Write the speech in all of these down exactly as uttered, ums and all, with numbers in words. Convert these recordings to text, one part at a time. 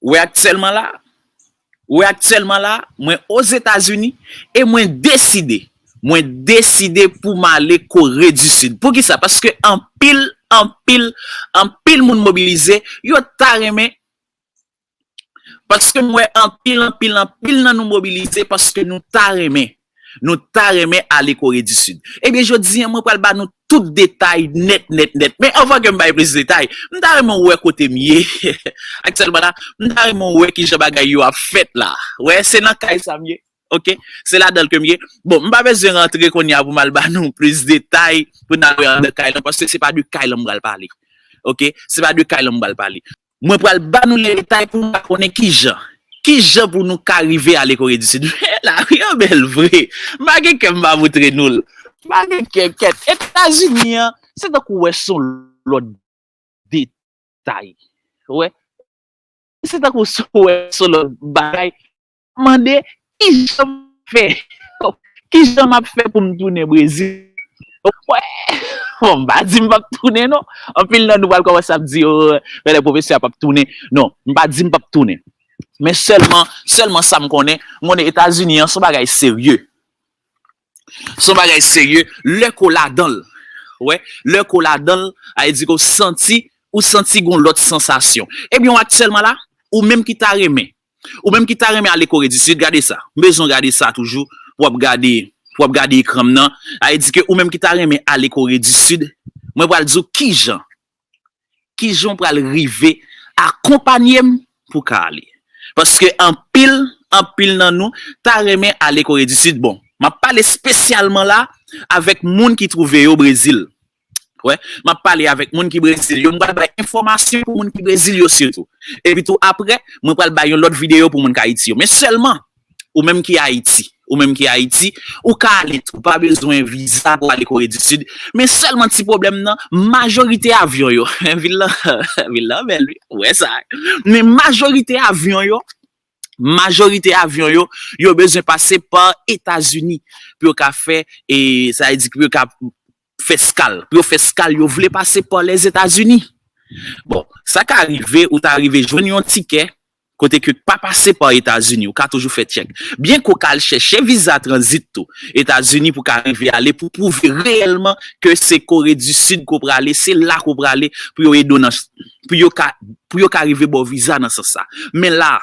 Ou wè aktyèlman la, ou wè aktyèlman la, mwen Ozetazini e mwen deside, mwen deside pou m ale Kore di Sid. Poukisa? Paske anpil, anpil, anpil moun mobilize, yo ta renmen, paske m wè anpil, anpil, anpil nan nou mobilize, paske nou ta renmen, nou ta renmen ale Kore di Sid. Ebyen, jodi a, mwen pral ba nou tout detay nèt, nèt, nèt. Men anvan ke m bay plis detay, m ta renmen wè kote m ye. Aktyèlman la, m ta renmen wè kijan bagay yo ap fèt la. Wè, se nan kay sa m ye. Oke? Se ladan l ke m ye. Bon, m pa bezwen rantre kounye a pou m al ba nou plis detay, pou n al wè anndan kay lan, paske se pa de kay lan m pral pale. Oke? Se pa de kay lan m pral pale. Mwen pral ba nou lè detay pou nou ka konnen kijan. Kijan pou nou ka rive ale Kore di Sid. Men lari an bèl vre. M pa gen kè m pa moutre nou l. M pa gen kè, kèt. Etazini an, se tankou wè se yon lòt detay. Wè. Se tankou se wè se yon lòt bagay. Mande, kijan m fè? Kijan m ap fè pou m tounen Brezil? Wè, bon, m pa di m p ap tounen, non. Anpil nan nou pral kòmanse ap di, o, men lè pwofesè a p ap tounen. Non, m pa di m p ap tounen. Men sèlman, sèlman sa m konnen, m konnen Etazini an, se yon bagay serye. Se yon bagay serye, lè ke w ladan l. Wè, lè ke w ladan l, sa vle di ke w santi, ou santi gen yon lòt sansasyon. Ebyen, w aktyèlman la, ou menm ki ta renmen, ou menm ki ta renmen ale Kore di Sid, gade sa. M bezwen w gade sa toujou, pou w ap gade, pou w ap gade ekran m nan. Sa vle di ke ou menm ki ta renmen ale Kore di Sid, mwen pral di w kijan, kijan w pral rive akonpanye m pou w ka ale. Paske anpil, anpil nan nou ta renmen ale Kore di Sid. Bon, m ap pale espesyalman la avèk moun ki twouve yo Brezil. Wè, m ap pale avèk moun ki Brezil yo. M pral bay enfòmasyon pou moun ki Brezil yo sitou. Epi tou apre, mwen pral bay yon lòt videyo pou moun k Ayiti yo. Men sèlman, ou menm ki Ayiti, ou menm ki Ayiti, ou ka ale tou, ou pa bezwen viza pou ale Kore di Sid. Men sèlman ti pwoblèm nan, majorite avyon yo, vil lan, vil lan bèl wi, ou wè sa. Men majorite avyon yo, majorite avyon yo, yo bezwen pase pa Etazini pou yo ka fè, e sa vle di pou yo ka fè skal. Pou yo fè skal, yo vle pase pa Lèzetazini. Bon, sa ka rive, ou ta rive jwenn yon tikè, kote ke pa pase pa Etazini, ou ka toujou fè tchèk. Byen ke w ka al chèche viza tranzit tou, Etazini pou ka rive ale, pou pwouve reyèlman ke se Kore di Sid ke w prale, se la ke w prale, pou yo ede w nan, pou yo ka, pou yo ka rive ba w viza nan sans sa. Men la,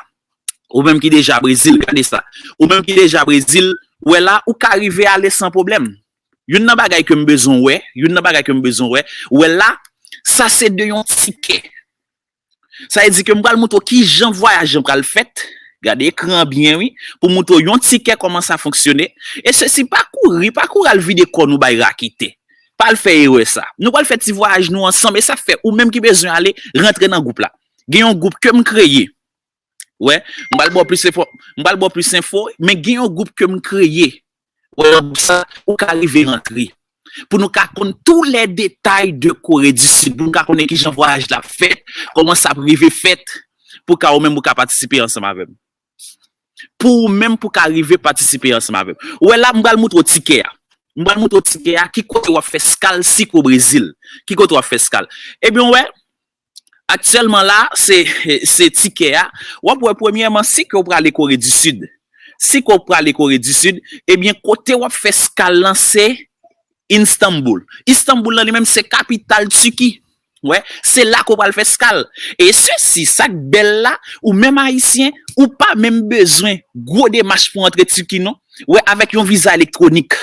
ou menm ki deja Brezil, gade sa. Ou menm ki deja Brezil, wè la, ou ka rive ale san pwoblèm. Youn nan bagay ke m bezwen wè, youn nan bagay ke m bezwen wè, wè la, sa se de yon tikè. Sa vle di ke m pral montre w kijan vwayaj lan pral fèt. Gade ekran an byen, wi, pou montre w yon tikè kòman sa fonksyone. E sesi, pa kouri, pa kouri al vide kò nou bay rakete. Pa al fè erè sa. Nou pral fè ti vwayaj nou ansanm, e sa fè ou menm ki bezwen ale, rantre nan gwoup la. Gen yon gwoup ke m kreye. Wè, m pral ba w plis enfo, m pral ba w plis enfo, men gen yon gwoup ke m kreye. Wè, nan gwoup sa, ou ka rive rantre. Pou nou ka konn tou lè detay de Kore di Sid, pou nou ka konnen kijan vwayaj la ap fèt, kòman sa ap rive fèt, pou ka ou menm ou ka patisipe ansanm avè m. Pou ou menm pou ka rive patisipe ansanm avè m. Ou wè la, m pral montre w tikè a. M pral montre w tikè a, ki kote w ap fè skal si ke w Brezil. Ki kote w ap fè skal. Ebyen, ou wè, aktyèlman la, se, se tikè a. W ap wè, premyèman, si ke w prale Kore di Sid. Si ke w prale Kore di Sid, ebyen, kote w ap fè skal lan, se Istanbul. Istanbul lan li menm se kapital Tiki. Wè, se la ke w pral fè skal. E sesi, sa k bèl la, ou menm Ayisyen, ou pa menm bezwen gwo demach pou antre Tiki non. Wè, avèk yon viza elektwonik.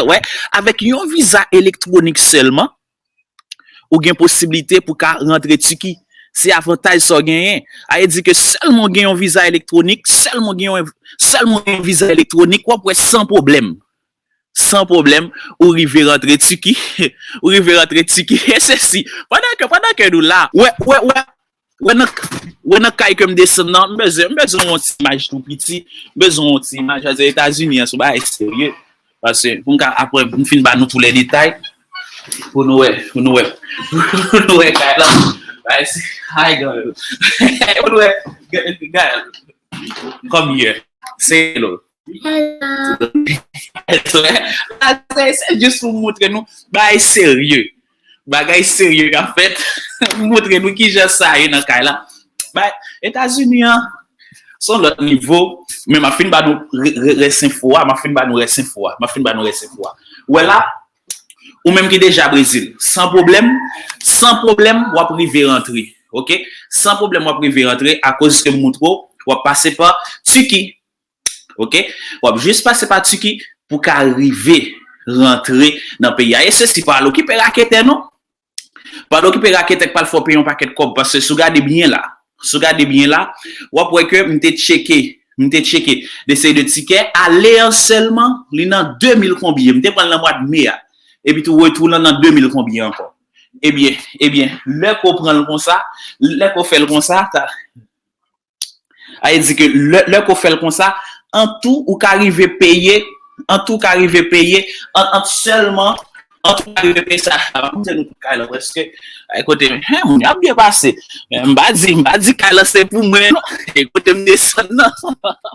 Wè, avèk yon viza elektwonik sèlman, ou gen posiblite pou ka rantre Tiki. Se avantaj sa w genyen. Sa vle di ke sèlman w gen yon viza elektwonik, sèlman w gen yon, sèlman w gen yon viza elektwonik, w ap wè san pwoblèm. San pwoblèm, ou rive rantre Tiki. Ou rive rantre Tiki. E sesi, pandan ke, pandan ke nou la, wè, wè, wè, wè nan, wè nan kay ke m desann nan, m bezwen, m bezwen yon ti imaj tou piti. M bezwen yon ti imaj, paske Etazini an, se yon bagay serye. Paske, pou m ka, apre, m fin ba nou tou lè detay, pou nou wè, pou nou wè, pou nou wè kay lan. Bagay se, ay, gade. Pou nou wè, gade, gade. Come here. Say hello. Hello. Se, se jis pou moutre nou bagay serye. Bagay serye k ap fèt. Moutre nou kijan sa ye nan kay la. Bay, Etazini an, se yon lòt nivo, men m ap fin ba nou re- re- rès enfo a, m ap fin ba nou rès enfo a, m ap fin ba nou rès enfo a. Ou wè la, ou menm ki deja Brezil, san pwoblèm, san pwoblèm, w ap rive rantre, oke? San pwoblèm, w ap rive rantre, akoz ke m montre w, w ap pase pa Tiki, oke? W ap jis pase pa Tiki pou ka rive rantre nan peyi a. E sesi pa al okipe raketè non. Pa al okipe raketè k pral fè w peye yon pakèt kòb, paske si w gade byen la, si w gade byen la, w ap wè ke m te tcheke, m te tcheke de seri de tikè, ale an sèlman, li nan de mil konbyen, m te pran l nan mwa de me a, epi tou retou lan nan de mil konbyen ankò. Ebyen, ebyen, lè ke w pran l konsa, lè ke w fè l konsa, ta, sa vle di ke lè, lè ke w fè l konsa, an tou, ou ka rive peye, an tou, ou ka rive peye, an, an sèlman, an tou, ou ka rive peye sa. A, m di nou tout kay la, prèske, ay, kote, hen, moun yo ap byen pase. Men m pa di, m pa di kay la se pou mwen, non. E kote m desann nan,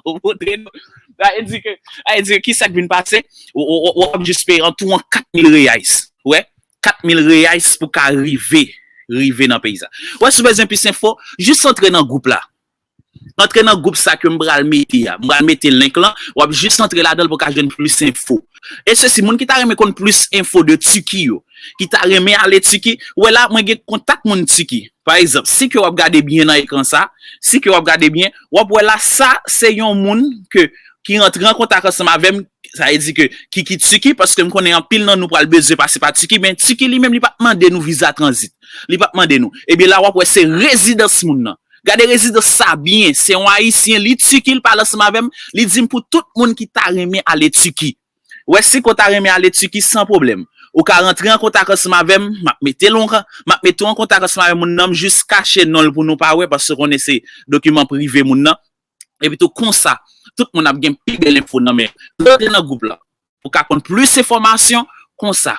ou montre nou. Sa vle di ke, sa vle di ke ki sa k vin pase? Ou, ou, ou, ou ap jis peye an tou an kat mil reais. Ou wè? Kat mil reais pou ka rive, rive nan peyi sa. Ou wè, si w bezwen plis enfo, jis antre nan gwoup la. Antre nan gwoup sa ke m pral mete a. M pral mete link lan. W ap jis antre ladan l pou w ka jwenn plis enfo. E sesi, moun ki ta renmen konn plis enfo de Tiki yo, ki ta renmen ale Tiki, ou wè la, mwen gen kontak moun Tiki. Pa egzanp, si ke w ap gade byen nan ekran sa, si ke w ap gade byen, w ap wè la, sa, se yon moun ke, ki rantre an kontak ansanm avè m, sa vle di ke, ki, ki Tiki, paske m konnen anpil nan nou pral bezwen pase pa Tiki, men Tiki li menm, li p ap mande nou viza tranzit. Li p ap mande nou. Ebyen la, w ap wè se rezidans moun nan. Gade rezidans sa byen. Se yon Ayisyen, li Tiki, li pale ansanm avè m. Li di m pou tout moun ki ta renmen ale Tiki. Wè, si ke w ta renmen ale Tiki, san pwoblèm. Ou ka rantre an kontak ansanm avè m, m ap mete l, m ap mete w an kontak ansanm avè moun nan, m jis kache non l pou nou pa wè, paske w konnen se dokiman prive moun nan. Epi tou konsa, tout moun ap gen pi bèl enfo nan men. Rantre nan gwoup la. Pou ka konn plis enfòmasyon, konsa,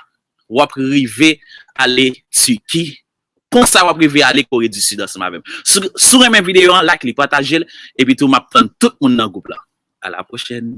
w ap rive ale Tiki. Konsa, w ap rive ale Kore di Sid ansanm avè m. Si, si w renmen videyo an, like li, pataje l, epi tou m ap tann tout moun nan gwoup la. A la pwochèn.